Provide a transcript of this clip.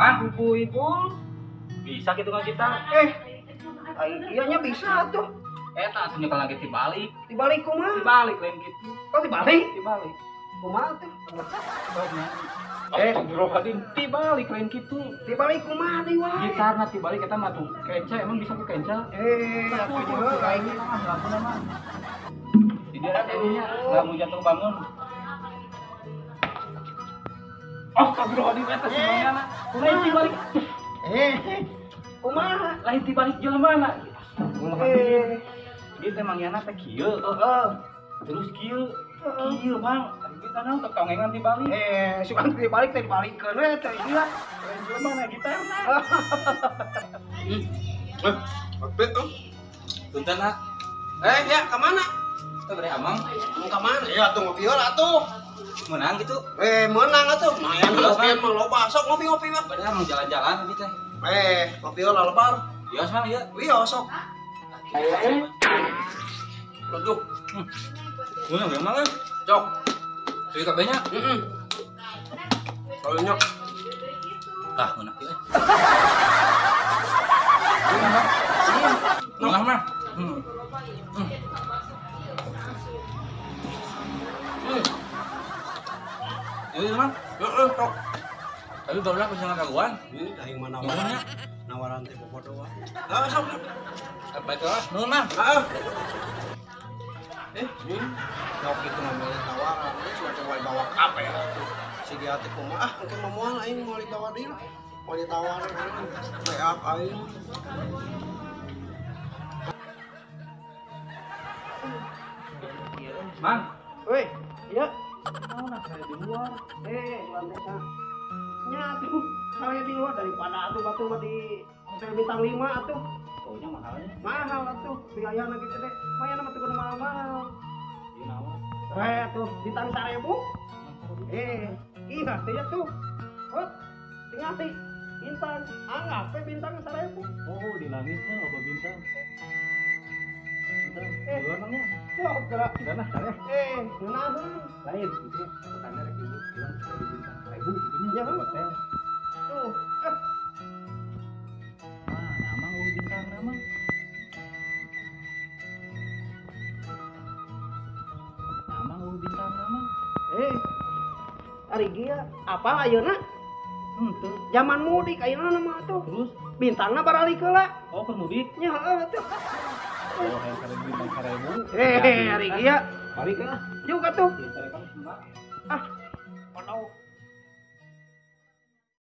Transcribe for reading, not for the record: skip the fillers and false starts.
Mang, Ibu-ibu. Bisa gitu kan gitar? Iya nya bisa tuh. Eta atuh nyekel lagi dibalik. Dibalik kumaha? Dibalik lain gitu. Oh, dibalik? Dibalik. Kumaha tuh? Astagfirullahaladzim, dibalik lain gitu. Dibalik kumaha deui wae? Gitarna dibalik eta mah tuh. Kenca emang bisa ku kenca? Atuh jeung lain mah laguna mah. Di dieu nya lamun jatuh bangun. Astagfirullahaladzim, eta si Mang Yana. Lain dibalik. Kumaha? Lain dibalik jelema na. Astagfirullahaladzim. Ieu teh Mang Yana teh kieu. Heeh. Terus kieu. Kieu, Mang. Kita naon tetongengan dibalik. Sugan dibalik teh dibalikeun we teh ieu. Lain jelema na gitarna. Apa tuh? Punten ah. Ya ka mana? Teu bade amang. Mau ka mana? Ya atuh ngopi heula atuh. Menang gitu. Menang atuh. Lumayan ngopi mah loba. Sok ngopi-ngopi mah. Bade amang jalan-jalan abi teh. Ngopi heula lebar. Wios mang ieu. Wios sok. Aduh. Menang ya mang. Cok. Teu kabehnya. Heeh. Kalau nyok. Ah, menang ieu. Menang mah. Iya, Mang. Heeh, sok. Tapi barulah bisa ngagaguan. Aing mah nawaran. Nawaran teh bobodo wae. Heeh, sok. Apa itu lah? Nuhun, Mang. Heeh. Sok kitu ngomongin tawaran, geus teh moal dibawa kabeh atuh. Si dia teh kumaha? Ah, engke mah moal aing moal dibawa deui lah. Moal ditawaran aing. Beak aing. Mang. Weh, iya. Naon saya di luar. Lantai sa. Nya atuh, saya di luar daripada atuh batu mah di hotel bintang 5 atuh. Taunya mahalnya. Mahal atuh, biayana ge gede. Mayana mah teu kudu mahal-mahal. Ieu naon? Tuh bintang 1000. Iya teh tuh. Hot, tinggal bintang, anggap we bintang 1000. Oh, di langit mah loba bintang. Bintang. Di luar mah nya. Sok gerak. Enggak nah, saya. Ngeunaheun. Lain gitu ya. Tetangga rek ibu bilang saya di bintang 1000 gitu nya. Ya, hotel. Tuh. Mana amang eueuh bintang mah? Amang eueuh bintang mah. Ari gia apa ayeuna? Henteu. Zaman mudik ayeuna mah atuh. Terus bintangna baralik heula. Oh, keur mudik? Nya heueuh atuh. Oh, hayang sareng bintang 1000. Ari gia Balik lah. Juga tuh.